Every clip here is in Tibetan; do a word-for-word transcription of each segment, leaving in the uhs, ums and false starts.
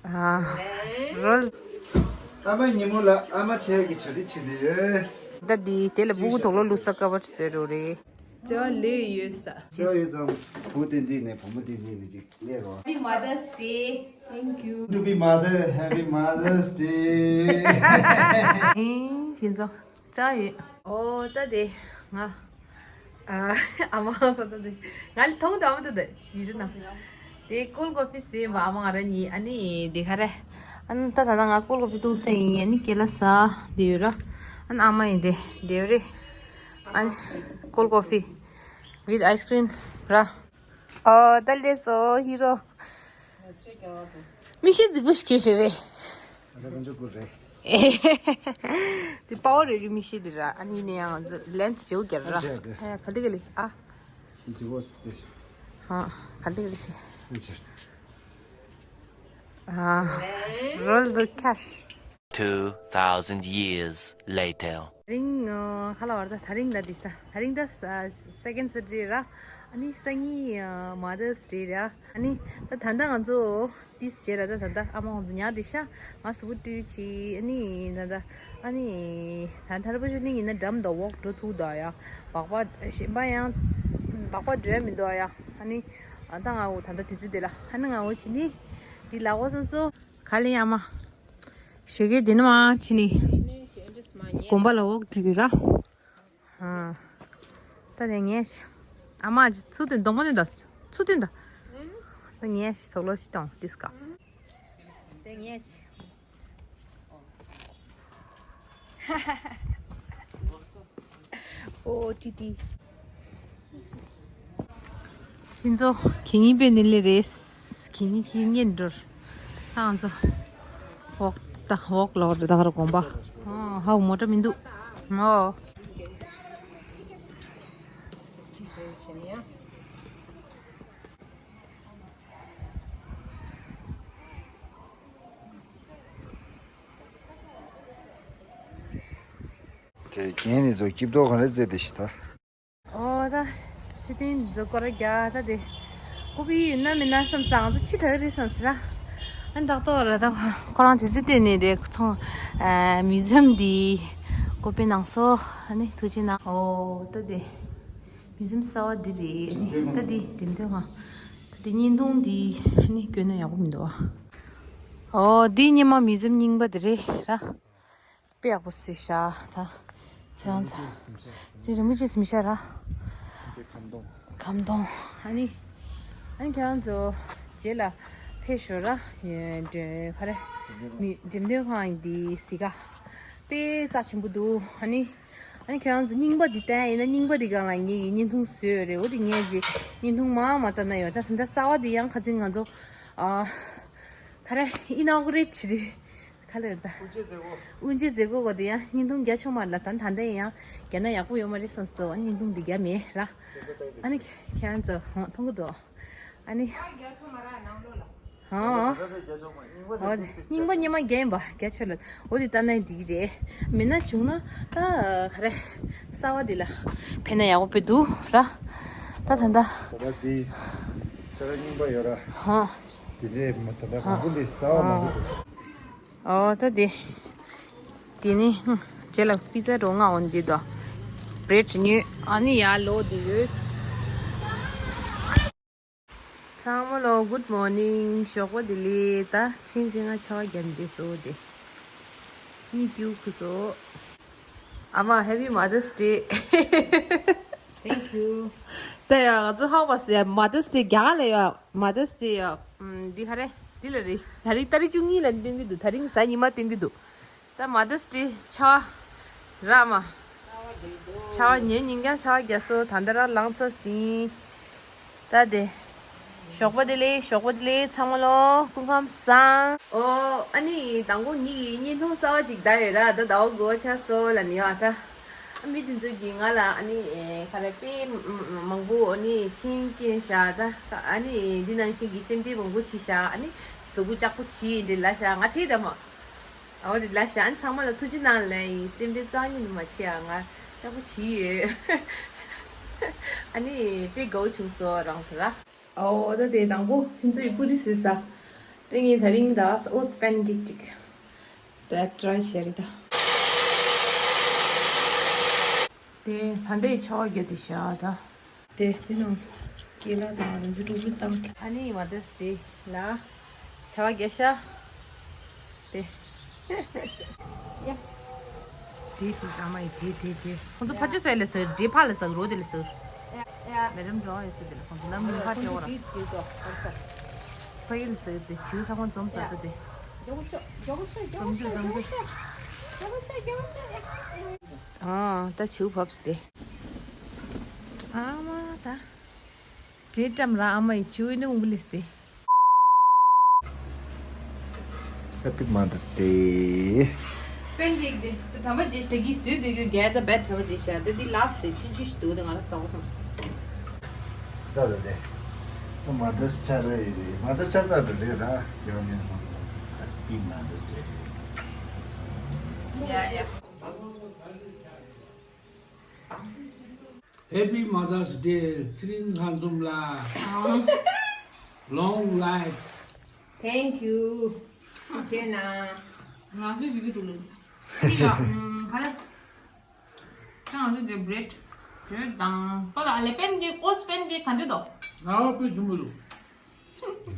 ཨ། རོལ། ཨ་མ་ཉིན་མོ་ལ་ཨ་མ་ཆེ་བའི་གྲ་སྒྲིག་བྱེད་དུ་ཡོད། ད་འདི་དེ་ལ་སྤུ་གུ་དོག་ལོ་ལུས་ས་ཀ་བར་ཟེར་རོ་རེད། བརྩེ་བ་ལོས་ཡོད་ས། བརྩེ་བ་ཡོད་ཙང་བུ་བསྟན་འཛིན་ནས་བུ་མོ་བསྟན་འཛིན་ནས་ཅིག་སླེབས་རོགས། Happy Mother's Day. Thank you. To be mother, happy Mother's Day. ཨེ། ཕུན་ཚོགས། ཅག་ཡོད། ཨོ་ད་དེ་ང་ཨ་ཨ་མ་ཚོ་ད་དེ་ང་ལ་མཐོང་དང་མ་ཐུབ་དེ་ཡུ་རི་ན། དེ་ཀོལ་ཀོ་ཕི་ཟོས་པ་ཨ་མ་ང་རང་གཉིས། ཨ་ནི་དེ་ག་རེ། ཨ་ནི་ད་ད་ལྟ་ང་ཀོལ་ཀོ་ཕི་བཏུང་ཚར་ཡིན། ཨ་ནི་ཀེ་ལ་ཟ་དེ་ཡོད་ར། ཨ་ནི་ཨ་མ་ཡིན་དེ་དེ་ཡོད་རེད། ཨ་ནི་ཀོལ་ཀོ་ཕི་with ice cream ར། ཨོ་ད་ལས་སོ་ཧི་རོ། མིག་ཤེལ་རྫིག་པོ་ཞིག་གྱོན་བྱས་པས། ཨ་ཅག་ཀུན་སྤྱོད་ཀུན་རེད། དེ་དཔའ་བོ་རེད་གི་མིག་ཤེལ་དེ་ར། ཨ་ནི་ནས་ཡང་ང་ཚོ་ལེན་སི་བརྗེ་པོ་རྒྱག་ར། ཨ་ཅག་དེ། ཨ་ག་ལེ་ག་ལེ་ཨ། རྫིག་པོ་དེ། ཧ་ག་ལེ་ག་ལེ་ཤེ། ཨ་ཅག་ཨ། རོལ་དུ་ཁ་ཤ། Two thousand years later. དེ་རིང་ཨ་ཁ་ལ་བར་ད་དེ་རིང་ད་འདི་ད་དེ་རིང་ད་ས་second Saturday ར། ཨ་ནི་སང་ཉིན་ཨ་Mother's Day ར། ཨ་ནི་ད་ད་ལྟ་ང་ཚོ་ཏིས་བྱས་ར། ད་ད་ལྟ་ཨ་མ་ང་ཚོ་ཉལ་བསྡད་ཤག་ང་གཟུགས་པོ་བཀྲུས་བྱས། ཨ་ནི་ད་ལྟ་ཨ་ནི་ད་ཐར་པ་ཞུ་ནི་ཡིན་ན་འགྲམ་ད་ཝོག་འགྲོ་ཐུག་ད་ཡ། སྦག་སྦག་གཞན་པ་ཡང་སྦག་སྦག་འགྲོ་ཡ་མི་འདུག་ཡ། ཨ་ནི་ད་ང་འོ་ད་ལྟ་དུས་ཚོད་དེ་ལ་ཨ་ནི་ང་འོ་བྱས་ནི་འདི་ལ་འོ་སོང་སོ། ག་ལེ་ཡ་མ། ཞོགས་ཀས་དེ་ནས་མར་ཕྱིན་ནས་དགོན་པ་ལ་འོག་འགྲོ་གི་ར། ཧ། ད་དེ་ངས་ཤ། ཨ་མ་ཅི་ཚུར་སྟོན་གདོང་མ་སྟོན་ད། ཚུར་སྟོན་ད། ད་ངས་ཤ་སོག་ལོ་ཤི་དང་ཏིས་ཀ། དེ་ངས་ཤ། ཨོ་ཏི་ཏི། ཕུན་ཚོགས་གད་སྙིགས་སྤེལ་ནི་ལས་རེད། གད་སྙིགས་ཁྱེར་ཉན་འགྲོ། ཨང་ཚོ། འོག་ད་འོག་ལོག་རེད་ད་ག་ར་དགོན་པ། ཨོ་ཧའུ་མོ་ཊ་མི་འདུག་ཨོ། དེ་རྒན་ནི་ཚོ་སྐྱིབས་ཏོག་གང་རེད་བཙལ་ཏེ་ཤི་ད། ཨོ་ད་ཤི་ཏིན་ཛོ་ཀོ་ར་རྒྱ་ད་དེ་ཀུ་པི་ཡིན་ན་མིན་ན་བསམ་ས་ང་ཚོ་ཕྱི་དྲག་རེད་བསམ་ས་ར། ཨ་ནི་ཏག་ཏོག་ར་ད་ཁོ་རང་དེ་ཚོ་བལྟས་ནས་དེ་ཚོང་མིའུ་ཛི་ཡམ་འདི་ཀོ་པི་ནང་སོ། ཨ་ནི་ཐུགས་རྗེ་གནང་། ཨོ་ད་དེ་མིའུ་ཛི་ཡམ་གསར་བ་འདི་རེད། ཨ་ནི་ད་དེ་འགྲེམས་སྟོན་ཁང་ད་དེ་བརྙན་ཐུང་འདི་ཨ་ནི་བཀོད་ན་ཡག་པོ་མི་འདུག་ཨ། ཨོ་འདི་སྔོན་མ་མིའུ་ཛི་ཡམ་རྙིང་པ་དེ་རེད་ར། དཔེ་ཡག་པོ་བཟོས་ཤག་ད། ཁྱེད་རང་ཚོ། ཅི་རིན་པོ་ཆེ་སིམ་ཤག་ར། ཁམ་སྡོང་། ཨ་ནི། ཨ་ནི་ཁྱེད་རང་ཚོ་རྗེས་ལ་ཕེབས་ཤོག་ར། ཡོན་ཏན་ག་རེ། མི་འགྲེམས་སྟོན་ཁང་འདི་གཟིགས་ག་དཔེ་རྩ་ཆེན་པོ་འདུག་ཨ་ནི། ཨ་ནི་ཁྱེད་རང་ཚོ་རྙིང་པ་འདི་བལྟས་ཡིན་ན་རྙིང་པ་འདི་སྒང་ལ་ངེད་ཀྱིས་བརྙན་ཐུང་བཟོས་ཡོད་རེད། འོ་དེ་ངས་ཅིག་བརྙན་ཐུང་མང་མང་བལྟས་ན་ཡོད། ད་ད་ལྟ་གསར་བ་འདི་ཡང་ཁ་སང་ང་ཚོ་ཨ། ག་རེ་ཨི་ནོ་གུ་རེ་ཊི་བྱས་རེད། ག་ལེར་ད། དབུ་འབྱེད་མཛད་སྒོ། དབུ་འབྱེད་མཛད་སྒོ་གོ་དེ་ཡང་བརྙན་ཐུང་རྒྱ་ཆོག་མ་རེད་ལ། ད་ད་ལྟ་ཡང་རྒྱ་ན་ཡག་པོ་ཡོད་མ་རེད་བསམ་སོང་། ཨ་ནི་བརྙན་ཐུང་འདི་རྒྱ་མེད་ར། ཨ་ནི་ཁྱེད་རང་ཚོ་ཧོ་མཐོང་གི་འདུག་ཨ་ནི། ཧོ། ཨོ་རྙིང་པ་སྔོན་མ་རྒྱ་ཡིན་པ་རྒྱ་ཆོག་ལ། འོ་དེ་ལྟ་ན་འགྲིག་གི་རེད། མེད་ན་བྱུང་ན་ད་ག་རེ་གསར་བ་འདི་ལ་ཕན་ན་ཡག་པོ་དཔེ་འདུག་ར། ད་ད་ད། ད་ལྟ་འདི་ཚ་ར་རྙིང་པ་ཡོད་ར། ཧོ། དེ་འདྲས་མ་ད་ལྟ་གོང་བུ་ལས་གསར་བ་མང་པོ་འདུག་ཨོ་ད་དེ། དེ་ནི་ཧུམ། རྗེས་ལ་པི་ཛ་འགྲོ་ང་འོན་དེ་དོ། བྲེད་ཉོས། ཨ་ནི་ཡར་ལོག་དེ་ཡོད། ཚང་མ་ལོ་good morning། ཞོགས་པ་བདེ་ལེགས། ད་ཚིང་ཚིང་ང་ཆ་བ་རྒྱབ་འདི་སོ་དེ། གཉིད་སྐྱུག་ཁུ་སོ། ཨ་མ། Happy Mother's Day། Thank you། ད་ཡ་ང་ཚོ་ཧ་བ་སི་ཡ་Mother's Day རྒྱ་གར་ལ་ཡ་Mother's Day ཡ། ཨམ། འདི་ག་རེ། འདི་ལ་རེད། ད་རིང་ཏ་རིག་བཅུ་གཉིས་ལ་སྟོན་གྱི་འདུག་ད་རིང་གཟའ་ཉི་མ་སྟོན་གྱི་འདུག་ད་Mother's Day ཆ་བ་རག་མ། ཆ་བ་ཉོས། ཉིན་རྒྱང་ཆ་བ་རྒྱ་སོ། ད་ལྟ་ར་ལངས་ཚར་ཟིན། ད་དེ། ཞོགས་པ་བདེ་ལེགས། ཞོགས་པ་བདེ་ལེགས། ཚང་མ་ལོ་སྐུ་ཁམས་བཟང་། ཨོ། ཨ་ནི་དང་པོ་ངེད་ཀྱི་བརྙན་ཐུང་གསར་བ་ཅིག་བལྟས་ཡོད་ར། ད་ཟླ་བ་དགུ་པ་ཆགས་སོང་ལབ་ནི་ཡོད་ད། ཨ། མི་དེ་ཚོ་གིས་ང་ལ་ཨ་ནི་ག་རེ་དཔེ་མང་པོ་ཨ་ནི་མཆན་བསྐྱོན་ཤག་ད་ཨ་ནི་འདི་ནང་བཞིན་གྱི་སེམས་ཁྲལ་མང་པོ་བྱས་ཤག་ཨ་ནི་གཟུགས་པོ་ལྕགས་པོ་བྱས་འདྲ་ལབ་ཤག་ང་དེ་ད་མ། ཨོ་དེ་ལབ་ཤག་ཨ་ནི་ཚང་མ་ལ་ཐུགས་རྗེ་གནང་ལབ་ཡིན། སེམས་ཁྲལ་རྩ་ཉིད་ནས་མ་བྱེད་ཨ། ང་ལྕགས་པོ་བྱས་ཡོད། ཨ་ནི་དཔེ་དགའ་བོ་བྱུང་སོང་རང་ཚོ་ལ། ཨོ་ད་དེ་དང་པོ་ཁྱེད་ཚོ་ཡི་པུ་རི་བཟོས་ས། དེ་ངས་ད་རིང་ད་ཨོ་ཚི་པན་ཀེག་ཅིག་ད་ཊི་རའི་བྱས་རེད་ད། དེ་ད་ལྟའི་ཆར་པ་བརྒྱབ་དེ་བཞག་ད། དེ་དེ་ནང་ཀེ་ལ་དང་རིན་ཆེན་ཏོག་ཙམ་བཏང་། ཨ་ནི་མ་དེ་སི་ཌེ་ལ་ཆར་པ་བརྒྱབ་ཤག་དེ། ཡ། དེ་དེ་ཨ་མ་ཡི་དེ་དེ་དེ། ཁོང་ཚོ་ཕ་ཆོས་ས་ཡི་ལ་ཟེར། དེ་ཕ་ལ་ཟེར། རོ་དེ་ལ་ཟེར། ཡ། མེ་རམ་འགྲོ་ཡི་ཟེར། དེ་ལ་ཁོང་ཚོ་ལམ་ལུང་ཕ་ཆོས་བ་ར། ཕ་ཡི་ལ་ཟེར། དེ་བྱིའུ་ཚ་ཁོང་འཛོམས་ས་དེ་དེ། འཛོམས་རྒྱུ་འཛོམས་རྒྱུ། ཨ་ད་བྱིའུ་བབས་སི་དེ། ཨ་མ་ད། དེ་ཀྲམ་ར་ཨ་མ་ཡི་བྱིའུ་ནི་འུ་ལིས་ཏེ། Happy Mother's Day. པན་ཀེག་དེ་དམ་པ་རྗེས་དེ་གིས་བཟོས་དེ་གི་རྒྱལ་ད་བེད་ཐ་བ་དེ་ཤ་དེ་དེ་ལ་སི་ཊི་རེད། ཆུང་ཆུང་ཞིག་འདུག་དེ་ང་ལ་ཟ་གོ་བསམ་སོང་། ད་ད་དེ། མ་དར་སི་ཆ་ར་ཡི་རེད། མ་དར་སི་ཆ་ཙག་དེ་རེད་ར། རྒྱལ་བ་ཉན་ཧོང་སོང་། Happy Mother's Day. ཡ་ཡ། Happy Mother's Day ཚེ་རིང་ལྷ་འཛོམས་ལགས། Long life. Thank you. ཁྱེད་ན། ང་ཚོའི་ཞུ་གི་འགྲོ་ལེ། ཡ། ག་རེ། ད་ང་ཚོ་དེ་བྷི་རེད། བྷི་རེད་དང་པ་ལ་ཨ་ལེ་པན་ཀེག་ཨོ་ཚི་པན་ཀེག་ག་འདྲ་འདུག་ང་བ་དཔེ་ཞིམ་པོ་འདུག་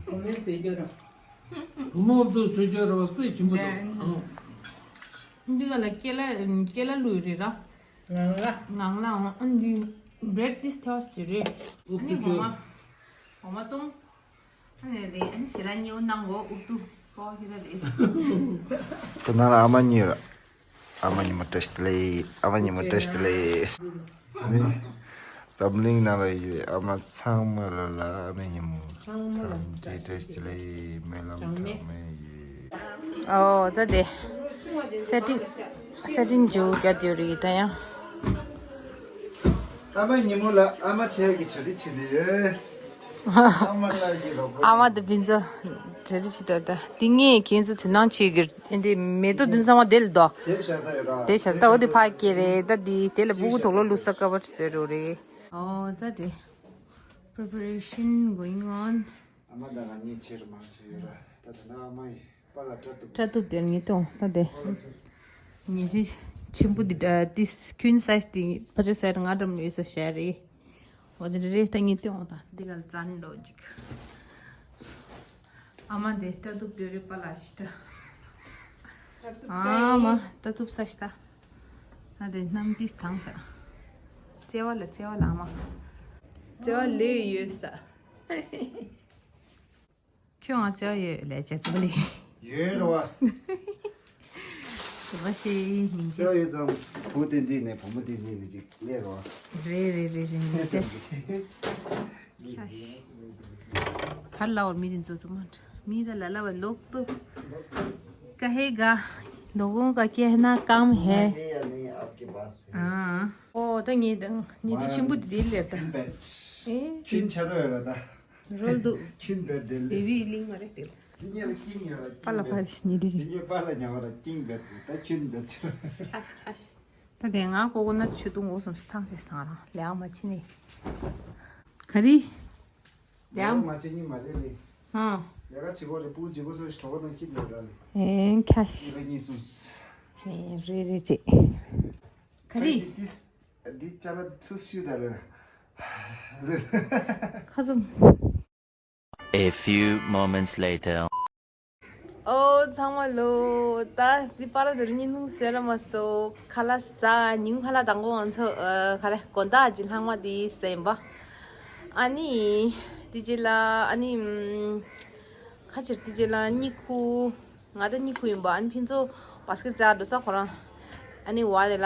བུ་མོས་བཟོས་རྒྱུ་ར། བུ་མོ་བཟོས་བཟོས་རྒྱུ་ར་བ་དཔེ་ཞིམ་པོ་འདུག་འདི་ལ་ལ་ཀེ་ལ་ཀེ་ལ་ལུས་རེད་ར། ངང་ལ། ངང་ལ་འོང་ཨ་འདི་བྷི་རེད་ཏིས་ཐོས་ཅི་རེད། ཨ་ནི་འོ་མ། འོ་མ་བཏུང་། ཨ་ནི་རེད། ཨ་ནི་ཞེ་ལ་ཉེའུ་ནང་གོ་ཨུབ་ཏུ་པོ་ཁྱེད་ར་རེད། དེ་ནང་ལ་ཨ་མ་གཉིས་ར། ཨ་མ་ཉི་མ་བཀྲ་ཤིས་བདེ་ལེགས། ཨ་མ་ཉི་མ་བཀྲ་ཤིས་བདེ་ལེགས། ནི་འཛམ་གླིང་ནང་ལ་ཡོད་ཨ་མ་ཚང་མ་ལ་ལ་ཨ་མ་ཉི་མ་ཚང་མ་ལ་ཚང་མ་བཀྲ་ཤིས་བདེ་ལེགས། སྨོན་ལམ་གྲངས་མེད་ཡོད། ཨོ་ད་དེ་ས་ཏིན་ས་ཏིན་ཇུ་རྒྱ་དེ་རེད་ད་ཡང་། ཨ་མ་ཉི་མོ་ལ་ཨ་མ་བྱས་ཀྱི་གྲ་སྒྲིག་བྱེད་དེ་ཡོད། ཨ་མ་ལ་ཡི་རོགས་པ། ཨ་མ་དང་ཕིན་ཚོ་གྲ་སྒྲིག་བྱེད་དེ་ད་དེ་ངས་ཁྱེད་ཚོ་དོ་སྣང་བྱེད་ཀྱི་འདི་མེ་ཏོག་འདི་ཚང་མ་དེ་ལ་དོ། དེབ་བཞག་ས་ཡོད་ར། དེ་བཞག་ད་འོ་དེ་ཕ་སྐྱེ་རེད་ད་འདི་དེ་ལ་སྤུ་གུ་དོག་ལོ་ལུས་ས་ཀ་བར་བཟོས་རོགས་རེད། ཨོ་ད་དེ་preparation going on. ཨ་མ་ད་ང་གཉིས་ཕྱིར་མ་བྱས་ཡོད་ར། ད་དེ་ན་ཨ་མ་ཡི་པཱ་ལགས་སྐྲ་གཏུབ། སྐྲ་གཏུབ་དེར་ཉེ་དོང་ད་དེ། ཉེ་རི་ཆེན་པོ་འདི་འདྲ་ཏིས་ཁྱོན་སའིས་དེ་ཕ་ཆོས་སའིས་ང་འགྲམ་ཡོད་ས་ཞལ་རེད། འོ་དེ་འདྲ་རེད་ད་ཉེ་དོང་ད་འདི་ག་ལ་བཙན་འགྲོ་ཅིག་ཨ་མ་དེ་སྐྲ་གཏུབ་དེ་རེད་པཱ་ལགས་ཤི་ད། ཨ་མ་སྐྲ་གཏུབ་ས་ཤི་ད། ད་དེ་གནམ་ཏིས་དྭངས་ཤག་བརྩེ་བ་ལ་བརྩེ་བ་ལ་ཨ་མ། བརྩེ་བ་ལོས་ཡོད་ས། ཁྱོད་ང་བརྩེ་བ་ཡོད་ལས་བྱ་བརྩེ་བ་ལས། ཡོད་རེད་བ། བརྩེ་བ་ཞེས་སྙིང་རྗེ། བརྩེ་བ་ཡོད་ཙང་བུ་བསྟན་འཛིན་ནས་བུ་མོ་བསྟན་འཛིན་ནས་ཅིག་སླེབས་རེད་བ། རེད་རེད་རེད་རེད་ངས་ཙམ་གྱིས། གར་ལ་བར་མི་དེ་ཚོ་ཚོ་མ་འདྲ་མི་ད་ལ་ལ་བ་ལོག་ཏུ། ཀ་ཧེ་ག་ལོ་གོང་ག་ཀེ་ཧེ་ན་ཀམ་ཧེ། ཨ། ཨོ་ད་ངས་ད་ངས་དེ་ཆེན་པོ་དེ་དེ་ལེར་ད། ཨེ། ཁྱིམ་ཆ་རོགས་ཡོད་ལ་ད། རོལ་འདུག་ཁྱིམ་བེར་དེ་ལས། བེ་བི་གླིང་མ་རེད་དེ། དེ་ཉལ་ཀིང་ཡོད་ར་པ་ལ་པ་ལ་ཉི་དི་རི། དེ་ཉལ་པ་ལ་ཉལ་བ་ར་ཀིང་བེར་དེ་ད་ཁྱིམ་བེར་དེ། ཁྱ་ཤི་ཁྱ་ཤི། ད་དེ་ང་ཀོ་ཀོ་ནར་ཆུ་བཏུང་འོ་སོམ་སི་ཐང་ཆེ་སི་ཐང་རང་ལས་ཨ་མ་ཕྱི་ནས། ག་རི། ལས་ཨ་མ་ཕྱི་ཉིན་མ་རེད་ལས། ཧང་། ལས་ཀ་བྱེད་གོ་རེད་པུ་བྱེད་གོ་སོ་ཞིག་གྲོགས་པོ་དང་ཁྱི་དེ་ར་ལས། ཨེ་ཁྱ་ཤི། ཨི་བ་གཉིས་གསུམ། ཨེ་རེད་རེད་རེད། ག་རི། འདི་ཅ་ལག་ཚུ་ཤུ་ད་ལེ། ཁ་ཙུམ། A few moments later. ཨོ་ཚང་མ་ལོ། ད་འདི་པར་དེར་ཉིན་ཐུང་ཟེར་མ་སོ་ཁ་ལག་ཟ་ཉིན་ཁ་ལག་དང་པོ་ང་ཚོ་ཨ་ག་རེ་དགོང་དག་གི་ལྷག་མ་དེ་ཟ་ཡིན་པ། ཨ་ནི་དེ་རྗེས་ལ་ཨ་ནི་ཁ་ཕྱིར་དེ་རྗེས་ལ་གཉིད་ཁུག་ང་ད་གཉིད་ཁུག་ཡིན་པ། ཨ་ནི་ཕན་ཚུན་བཱ་སི་ཀེ་ཊི་རྩེ་འགྲོ་ས་ཁོ་རང་། ཨ་ནི་བ་དེ་ལ་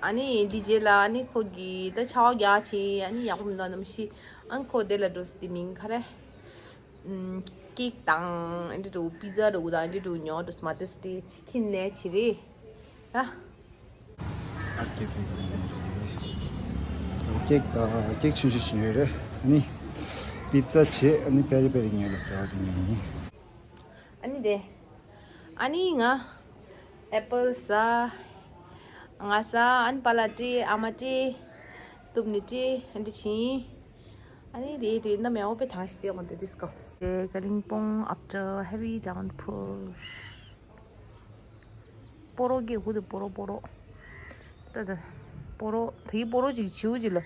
ཨ་ནི་འདི་རྗེས་ལ་ཨ་ནི་ཁོ་གི་ད་ཆར་པ་རྒྱག་ཆེ་ཨ་ནི་ཡག་པོ་མི་འདུག་ནམ་ཤི། ཨ་ནི་ཁོ་དེ་ལ་འགྲོ་ས་དེ་མིང་ག་རེ། ཨམ། ཀེག་དང་འདི་འགྲོ་པི་ཛ་འགྲོ་དང་འདི་འགྲོ་ཉོ་འགྲོ་ས་མ་དེ་སི་ཏི་ཁྱི་ནས་ཆི་རེད། ད། ཨ་ཀེག་ཕེ་གི་ནས་ཀེག་དང་ཀེག་ཆུང་ཆུང་ཞིག་ཉོས་རེད། ཨ་ནི་པི་ཛ་བྱས་ཨ་ནི་པེ་རི་པེ་རི་ཉོས་ལ་ཟེར་བ་དེ་ཉོས་ཡིན། ཨ་ནི་དེ། ཨ་ནི་ང་ཨེ་པལ་ཟ། ང་ཟ་ཨ་ནི་པཱ་ལགས་སྤྲད་ཨ་མ་སྤྲད། གཏུབ་ནི་སྤྲད་ཨ་འདི་ཕྱིན། ཨ་ནི་དེ་དེ་ནམ་ཡང་འོ་པེ་ཐང་ཞིག་སྟེ་འོང་དེ་དིས་ཀོ། Kalimpong after heavy downpour. སྤོ་རོ་གི་ཧུ་དེ་སྤོ་རོ་སྤོ་རོ། ད་ད། སྤོ་རོ་དེའི་སྤོ་རོ་ཅིག་བྱིའུ་ཅིག་ལ།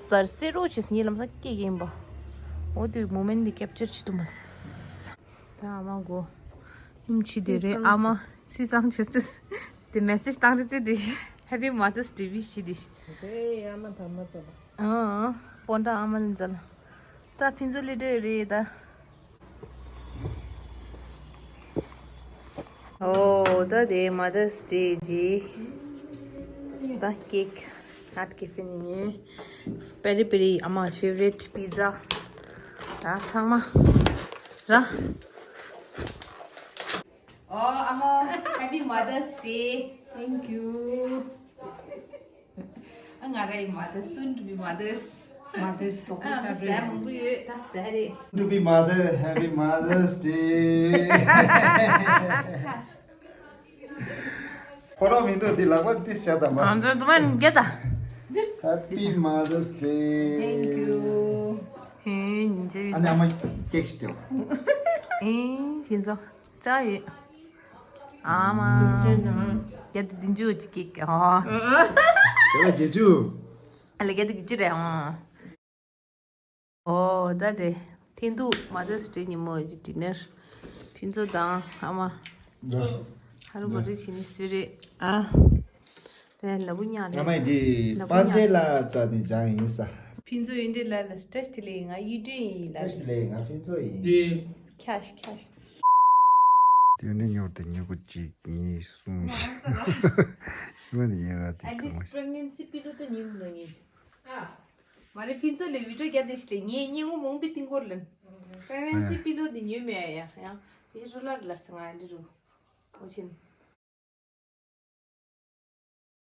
ཟར་སེ་རོ་ཆེ་སྙིང་ལམ་སང་སྐྱེ་ཡིན་པ། འོ་དེ་མོ་མེན་དེ་ཀེབ་ཅར་བྱེད་ཐུབ་མ་སོང་། ད་ཨ་མ་གོ། ཡུམ་ཆི་དེ་རེད་ཨ་མ། སི་སང་ཆེ་སི། དེ་མེ་སེ་ཇི་བཏང་རེད་ཙེ་དེ། Happy Mother's Day wish བྱེད་དེ། དེ་ཨ་མ་དང་མ་ཚོ་ལ། ཨང་། སྤོན་ཊ་ཨ་མ་ལ་འཛལ། ད་ཕན་ཚུན་ལས་འདྲ་རེད་ད། ཨོ་ད་དེ་Mother's Day གི་ད་ཀེག་ཨ་ཀེ་ཕན་ནི་པེ་རི་པེ་རི་ཨ་མ་ཕེ་ཝ་རིཊ་པི་ཛ་ད་ཚང་མ་ར། ཨོ་ཨ་མ། Happy Mother's Day. Thank you. ཨ་ང་རའི་mothers, soon to be mothers. Mothers གྲོགས་པོ་ཨ་ཆགས་ཟས་མང་པོ་ཡོད་ད་ཟས་རེད། To be mother, happy Mother's Day. ཕོ་རོག་མི་འདུག་འདི་ལག་པ་ཏིས་བྱ་དང་མ། ཨ་འདི་འདི་མ་འགྱེད་ད། Happy Mother's Day. Thank you. ཨེ་ཉིན་ཅེ་ཨ་ནི་ཨ་མ་ཀེག་ཞིག་སྟེར། ཨེ་ཕན་ཚུན་ཅག་ཡོད། ཨ་མ། རྒྱ་དེ་བདུན་ཅུ་ཅིག་ཀེག་ཨ། ཁྱོད་ལ་བརྒྱད་ཅུ། ཨ་ལ་རྒྱ་དེ་བརྒྱད་ཅུ་རེད་ཨ། ཨོ་ད་དེ་ཐེངས་དུ་Mother's Day ཉིན་མོ་ཡི་ཌི་ནར་ཕུན་ཚོགས་དང་ཨ་མ། ཧ་རུ་བ་རི་ཕྱི་ནི་སུ་རེད་ཨ། དེ་ལ་བུ་ཉག་རེད། ཨ་མ་ཡི་འདི་ལ་བུ་པ་ཉག་འདྲེ་ལ་རྩ་ནས་སྦྱངས་ཡིན་ས། ཕུན་ཚོགས་ཡོན་ཏན་ལ་ལ་སི་ཏྲེ་སི་དེ་ལས་ང་ཡུལ་འདྲེ་ཡིན་ལ། ཏྲེ་སི་ལས་ང་ཕུན་ཚོགས་ཡིན། ཁྱ་ཤི་ཁྱ་ཤི། དེ་ནས་ཉོར་དེ་ཉོ་གོ་གཅིག་གཉིས་གསུམ་བཞི། ང་དེ་ཡིན་ར་དེ་གང་མ་pregnancy pillow དུ་ཉོས་མི་འདུག་ངས། མ་རེད་ཕུན་ཚོགས་ལས་བི་ཌིའོ་རྒྱབ་དེ་ཞིག་ལས་ངས་སྙིང་བོ་མོང་པའི་སྟེང་སྐོར་ལ། pregnancy pillow དེ་ཉོས་མེད་ཡ་ཡང་ཕི་ཤི་རོ་ལར་ལ་སི་ང་འདི་རུ། ཨོ་ཆེན།